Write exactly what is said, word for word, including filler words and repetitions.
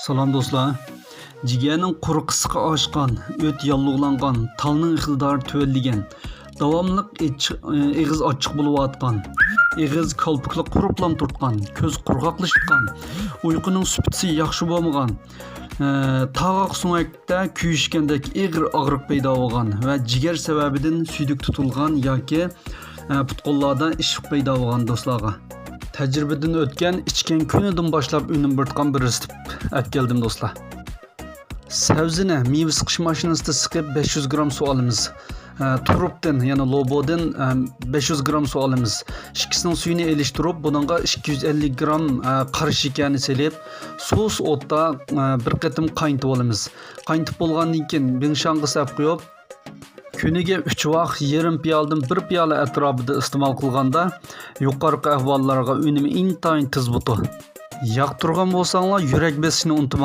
سالام دوستلار. جىگەرنىڭ قورقىسىقى ئاشقان، ئۆت ياللۇغلانغان، تالنىڭ ئىقتىدارى تۆۋەنلىگەن، داۋاملىق ئېچىق-، ئېغىز ئاچچىق بولۇۋاتقان، ئېغىز كالپۇكلا قۇرۇپلام تۇرتقان، كۆز قۇرغاقلىشىپ كەتكەن، ئۇيقۇنىڭ سۈپىتى ياخشى بولمىغان، ئە، تاغاق سۆڭەكتە كۆيۈشكەندەك ئېغىر ئاغرىق پەيدا بولغان ۋە جىگەر سەۋەبىدىن سۈيدۈك تۇتۇلغان ياكى، ئە، پۇت-قوللاردا ئىششىق پەيدا بولغان دوستلارغا. تەجرىبىدىن ئۆتكەن، ئىچكەن كۈنىدىن باشلاپ ئۈنۈم بېرىدىغان بىر رېتسېپ ئەپ كەلدىم دوستلار. سەۋزىنى مېۋە سىقىش ماشىنىسىدا سىقىپ بەش يۈز گرام سۇ ئالىمىز. ئە، تۇرۇپتىن، يەنى لوبودىن، ئە، بەش يۈز گرام سۇ ئالىمىز. ئىككىسىنىڭ سۈيىنى ئېلىشتۇرۇپ، بۇنىڭغا ئىككى يۈز ئەللىك گرام، ئە، قارا شېكەرنى سېلىپ، سۇس ئوتتا، ئە، بىر قېتىم قاينىتىپ ئالىمىز. قاينىتىپ بولغاندىن كېيىن بىڭشاڭغا سەپ قويۇپ، كۈنىگە ئۈچ ۋاق يېرىم پىيالىدىن بىر پىيالە ئەتراپىدا ئىستېمال قىلغاندا، يۇقىرىقى ئەھۋاللارغا ئۈنۈمى ئىنتايىن تېز بولىدۇ. ياقتۇرغان بولساڭلار يۈرەك بېسىشنى ئۇنتۇماڭلار.